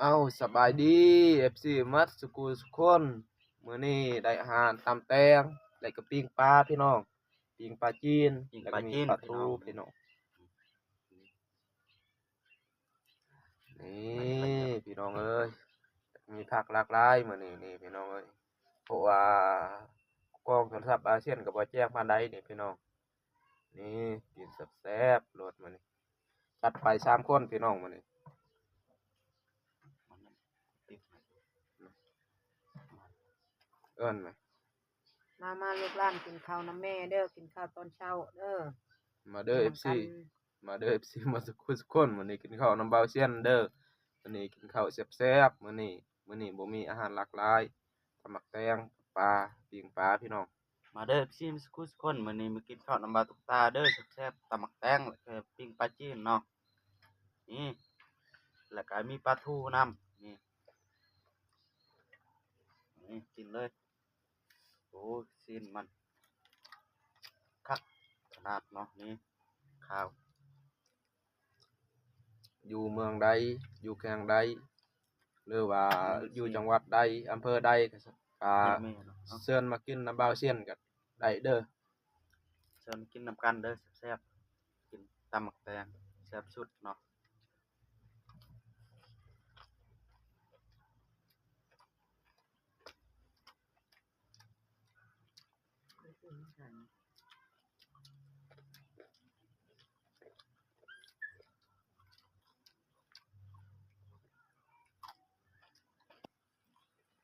ເອົ້າ ສະບາຍດີ ເອັຟຊີ ໝົດສຸຂູສຸຄົນ. ມື້ນີ້ໄດ້ອາຫານຕຳແຕງ ແລະກະປີ້ງປາພີ່ນ້ອງ, ປີ້ງປາຈີນ ປີ້ງປາຈີນ ແລະກະມີປາທູພີ່ນ້ອງ. ນີ້ພີ່ນ້ອງເອີຍ ມີຜັກຫຼາກຫຼາຍມື້ນີ້ນີ້ພີ່ນ້ອງເອີຍ, ເພາະວ່າກ້ອງໂທລະສັບອາຊຽນກໍບໍ່ແຈ້ງປານໃດນີ້ພີ່ນ້ອງ. ນີ້ກິນແຊບໆໂລດມື້ນີ້, ຈັດໄປສາມຄົນພີ່ນ້ອງມື້ນີ້. ເອີ້ນມາ ມາໆ ລູກຫຼານກິນເຂົ້ານຳແມ່ເດີ, ກິນເຂົ້າຕອນເຊົ້າເດີ. ມາເດີ ເອັຟຊີ ມາເດີ ເອັຟຊີ ໝົດສຸຂູສຸຄົນ, ມື້ນີ້ກິນເຂົ້ານຳບ່າວຊຽນເດີ. ມື້ນີ້ກິນເຂົ້າແຊບໆ ມື້ນີ້ ມື້ນີ້ບໍ່ມີອາຫານຫຼາກຫຼາຍ, ຕຳໝາກແຕງ ປາ ປີ້ງປາພີ່ນ້ອງ. ມາເດີ ເອັຟຊີ ໝົດສຸຂູສຸຄົນ, ມື້ນີ້ມາກິນເຂົ້ານຳບ່າວຕຸກຕາເດີ, ແຊບໆ ຕຳໝາກແຕງ ແລະກະປີ້ງປາຈີນເນາະ. ນີ້ ແລະກະມີປາທູນຳ ນີ້ ນີ້ກິນເລີຍ. ໂອ້ ຊີ້ນມັນຄັກຂະໜາດເນາະ ນີ້ຂາວ. ຢູ່ເມືອງໃດ ຢູ່ແຂວງໃດ ຫຼືວ່າ ແມ່ນ ຢູ່ຈັງຫວັດໃດ ອຳເພີໃດ ກະ ກະ ແມ່ນໆ ເນາະ ເຊີນມາກິນນຳບ່າວຊຽນກະໄດ້ເດີ, ເຊີນກິນນຳກັນເດີ ແຊບໆ. ກິນຕຳໝາກແຕງແຊບສຸດເນາະ.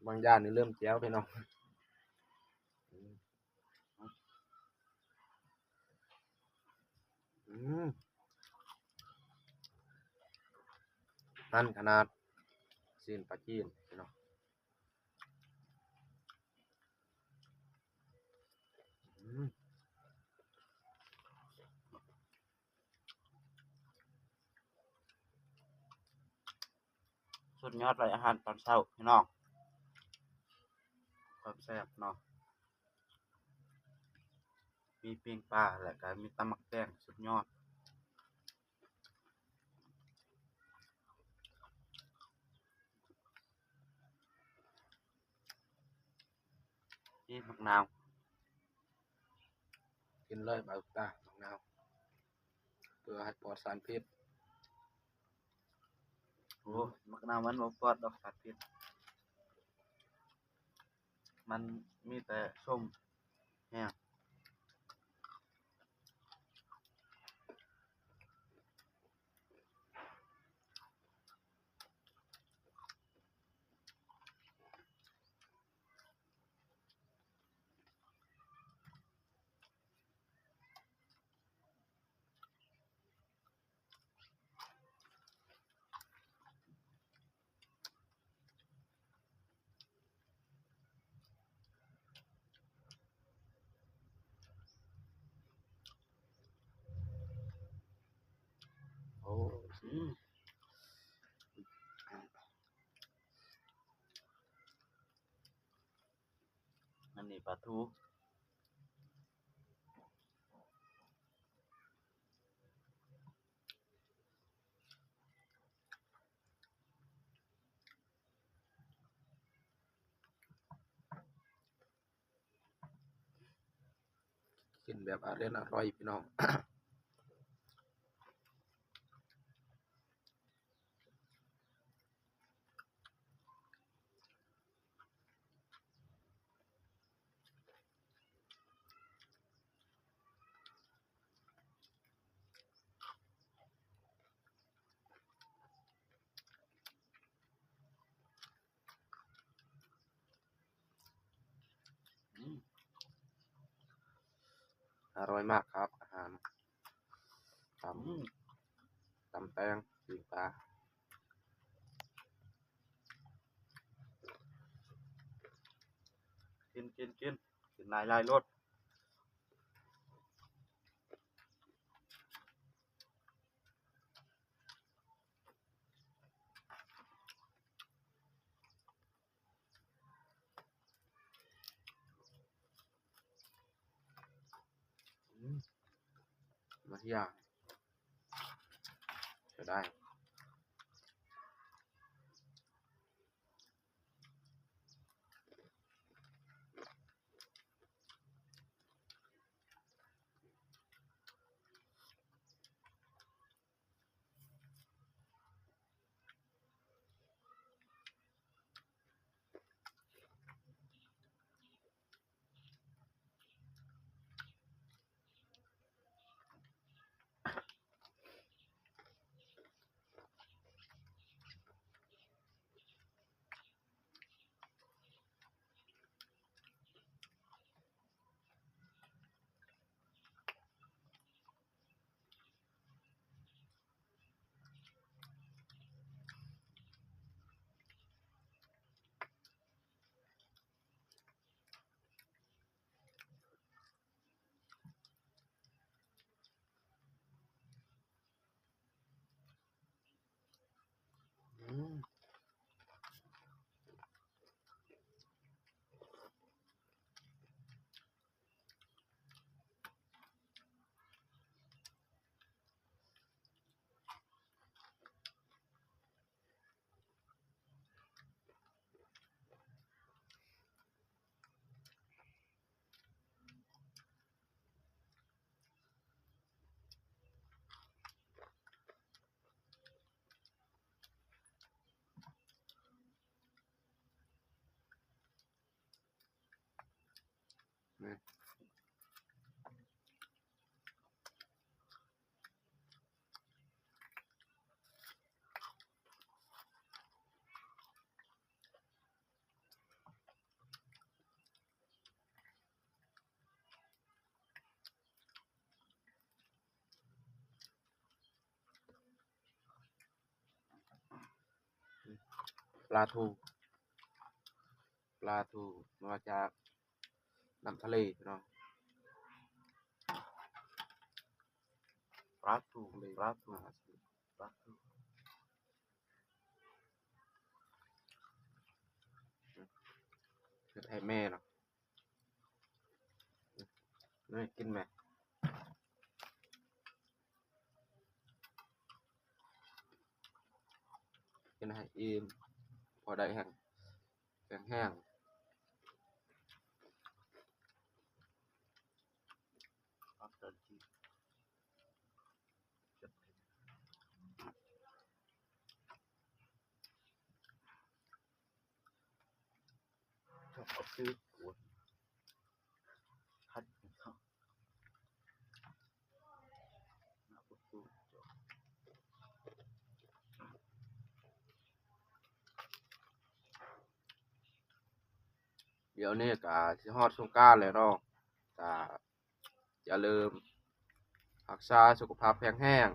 ບາງຢ່າງນີ້ເລີ່ມແຈ່ວພີ່ນ້ອງ. ອືມ ມັນຂະໜາດ ຊີ້ນປາຈີນພີ່ນ້ອງ. ອືມ ສຸດຍອດເລີຍ ອາຫານຕອນເຊົ້າພີ່ນ້ອງ, ຄວາມແຊບເນາະ. ມີປີ້ງປາ ແລ້ວກະມີຕຳໝາກແຕງ ສຸດຍອດ. ນີ້ໝາກນາວ ກິນເລີຍບ່າວຕາ ໝາກນາວ ເພື່ອໃຫ້ປອດສານພິດ. ໂອ້ ໝາກນາວມັນບໍ່ປອດດອກສານພິດ, ມັນມີແຕ່ສົ້ມແຮງ. ໂອ້ ອືມ ອັນນີ້ປາທູ. ກິນແບບອະເລັນອະລ່ອຍພີ່ນ້ອງ. ອືມ ອະຮ່ອຍມາກຄັບ ອາຫານ ຕຳ ອືມ ຕຳແຕງ ປີ້ງປາ. ກິນ ກິນ ກິນ ກິນຫຼາຍໆໂລດ. ອືມ ມາເທື່ອ ເສຍດາຍ. ອືມ. ປາທູ ປາທູມາຈາກນ້ຳທະເລພີ່ນ້ອງ. ປາທູ ປາທູ ປາທູ ເຮັດໃຫ້ແມ່ເນາະ. ນີ້ກິນແມ່ ກິນໃຫ້ອີ່ມ ພໍໄດ້ແຮງ ແຂງແຮງ. ດຽວນີ້ກະຊິຮອດສົງການແລ້ວເນາະ ກະຢ່າລືມຮັກສາສຸຂະພາບແຂງແຮງ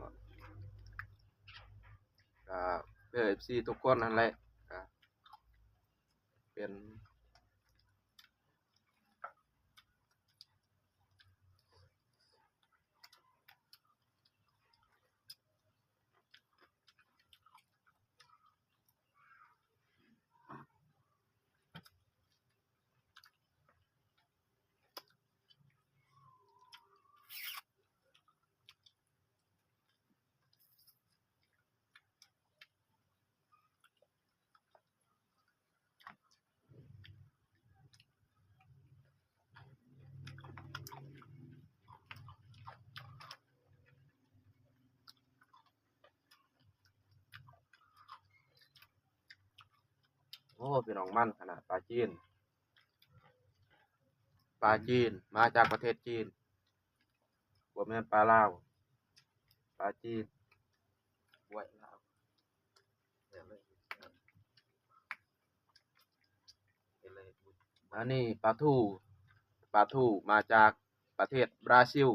ກະເພື່ອເອັຟຊີທຸກຄົນຫັ້ນແຫຼະ ກະເປັນ ໂອ້ ພີ່ນ້ອງ ມັນຂະໜາດ ປາຈີນ ປາຈີນ ມາຈາກປະເທດຈີນ ບໍ່ແມ່ນປາລາວ ປາຈີນ ໄວ້ລາວ. ອັນນີ້ປາທູ ປາທູມາຈາກປະເທດບຣາຊິລ.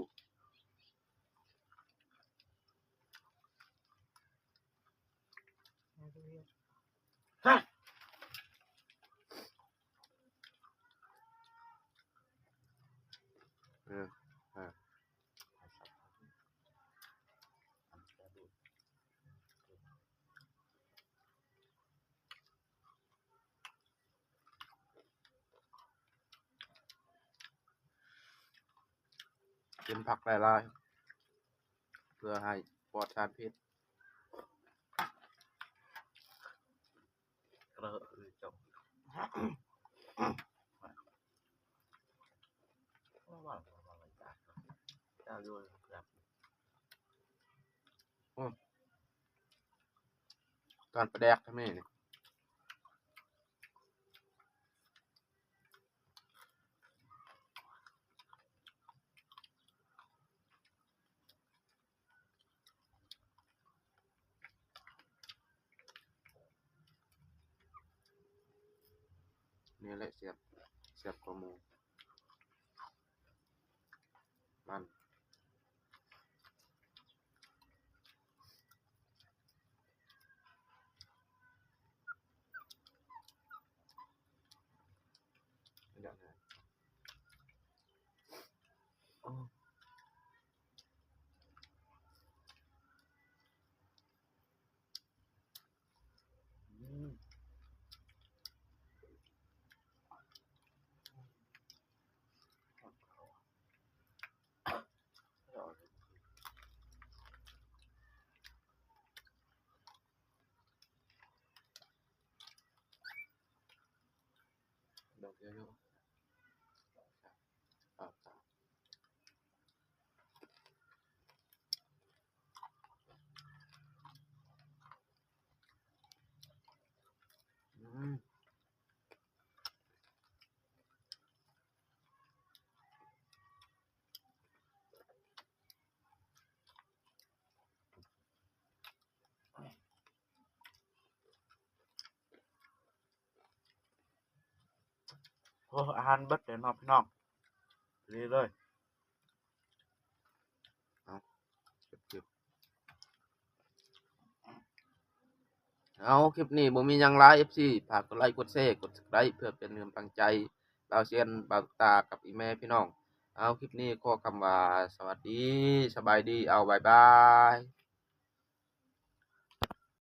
ກິນຜັກຫຼາຍໆ ເພື່ອໃຫ້ປອດສານພິດ. ໂອ້ ການປາແດກທຳໄມນີ້. ນີ້ແຫຼະແຊບ ແຊບກວ່າໝູ່ ມັນ. ໂອ້. ດຽວເນາະ ອືມ. ໂອ້ ອາຫານເບິດແລ້ວເນາະພີ່ນ້ອງ ດີເລີຍ. ເອົາ ເກັບ ເກັບ ເອົາ ຄລິບນີ້ບໍ່ມີຫຍັງຫຼາຍ ເອັຟຊີ ຝາກກົດໄລ ກົດແຊ ກົດ Subscribe ເພື່ອເປັນກຳລັງໃຈ ບ່າວຊຽນ ບ່າວຕາ ກັບອີ່ແມ່ພີ່ນ້ອງ. ເອົາ ຄລິບນີ້ຂໍຄຳວ່າສະຫວັດດີ ສະບາຍດີ ເອົາ ບາຍບາຍ.